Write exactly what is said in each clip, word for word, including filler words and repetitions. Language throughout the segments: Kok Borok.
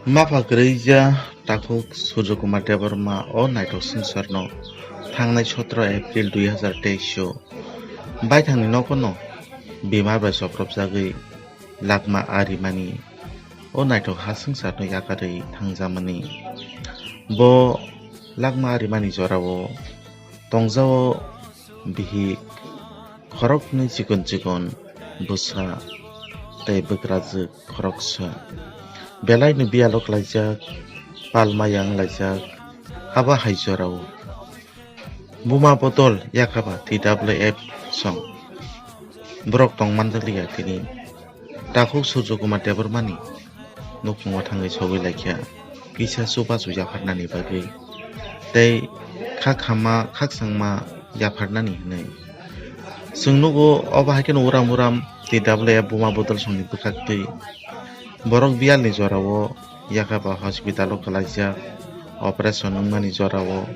Mapha kwrwija takhuk Surjo Kumar Debbarma o naithok swngcharno thangnai sotro April dui hazar teis o baithangni nogono bemar bai chopropjagwi lakma arimani o naithok ha swngcharno yakarwi thangjamani. Bo lakma arimani jorao tongjao bihik khoroknwi chikon chikon bwsa tei bwkrajwk khoroksa. Belaino biyalo klaijak, palma yang laijak, haba hai jorao. Buma bodol yakhaba T W F song. Borok tong manjakliya tini. Takhuk Surjo Kumar Debbarmani nukhungo thangwi sogwi laikha kisa chubachu yapharnani bagwi tei kha khama khakchangma yapharnani hwnwi. Chwng nugo obo hai kheno uram uram T W F buma bodol songni bwkhaktwi borok biyalni jorao yakhaba hospital o kwlaijak operation wngmani jorao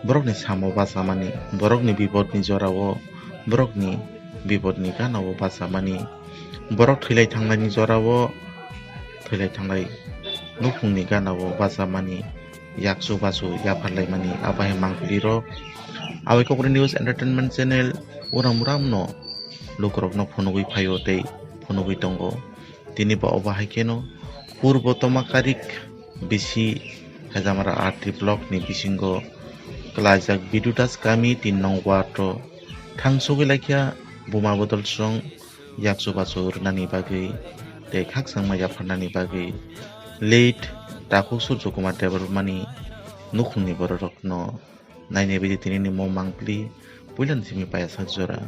borokni samo bachamani, borokni bipodni jorao borokni bipodni ganao bachamani. Borok thwilai thanglaini jorao thwilai thanglai nukhungni ganao bachamani, yakchu bachu yapharlaimani, abo hai mangpili rok. Abai Kokri News Entertainment Channel uram uramno lukurokno phunugwi phaio tei phunugwi tongo. Tini bo obo hai kheno Purbo Tomakarik bisi Hajamara R T block ni bisingo kwlaijak Bidu Das kami tin nong ward o thang sogwi laikha buma bodol song yakchu bachu rwnani bagwi tei khakchangma yapharnani bagwi late Takhuk Surjo Kumar Debbarmani nukhungni bororokno nainai bagwi tinini mo mangpili puilani simi paiyasak jora.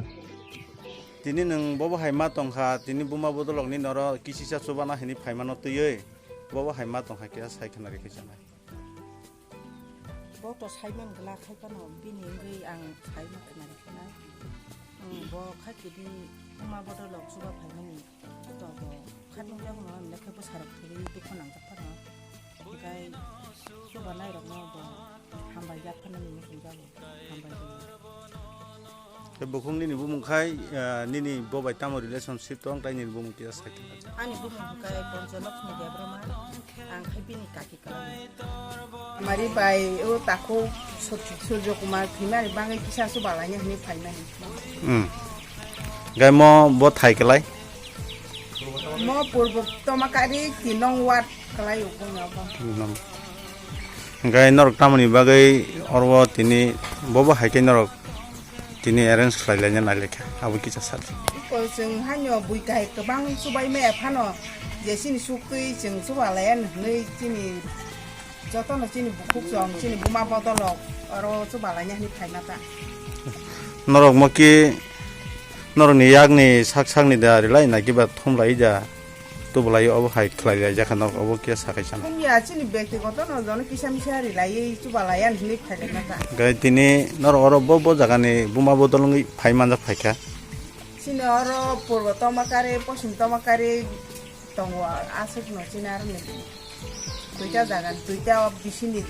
Tini nwng bobo hai ma tongkha, tini buma bodolokni noro kisisa chubana hinwi phaimano twiwi bobo hai ma tongkha kisa sai khna rikhi chanai. Bo to saiman glak hai phano bini wngwi ang sai ma khna rikhinai. Ang bo kha kidi buma bodolok chuba phaimani to bo khatungjakno emne khe bwsarok thwiwi dukhu nangjak phano. Hinkhe chuba nairokno bo hambai yapharnani muchungjago, hambai rwio. Tei bukhuk nini bumung khai, ah, nini bo bai tamo relationship tong, tai nini bumung kisa sakhe. Ani bumung khai Poncholokhmi Debbarma, ang khai bini kaki. Mari bai o takhuk Sur-, Surjo Kumar thwimani bagwi kisa chuba laina hinwi phaimani. Hmm. Gai mo bo thai kwlai? Mo Purbo Tomakari tinong ward kwlai o bungya bo. Tinong. Gai norok tamoni bagwi oro tini bobo hai khe norok tini arrange khlai laina nai lekha, abo kisa sadi. Iko chwng haino bui kahai kwbang chubai maya phano je chini suktwi chwng chuba laiya hinwi chini jotono chini bukhuk chwng chini buma bodolok oro chuba laina hinwi phaima ta. Norok mo ki norokni yakni sak sakni da rilai na kiba thum lai da. Tubulai obo hai khlai lai jakha nok obo kisa sakai sana. Wngya chini bektigoto no jono kisa misa rilaiwi chubalaiya hinwi phailai mata. Gai tini norok oro bo bo jagani buma bodol wngwi phai manjak phaikha. Chini oro purbo tomakari, poschim tomakari tongo, aswk no chini aro ni. Duita jaga, duita bisini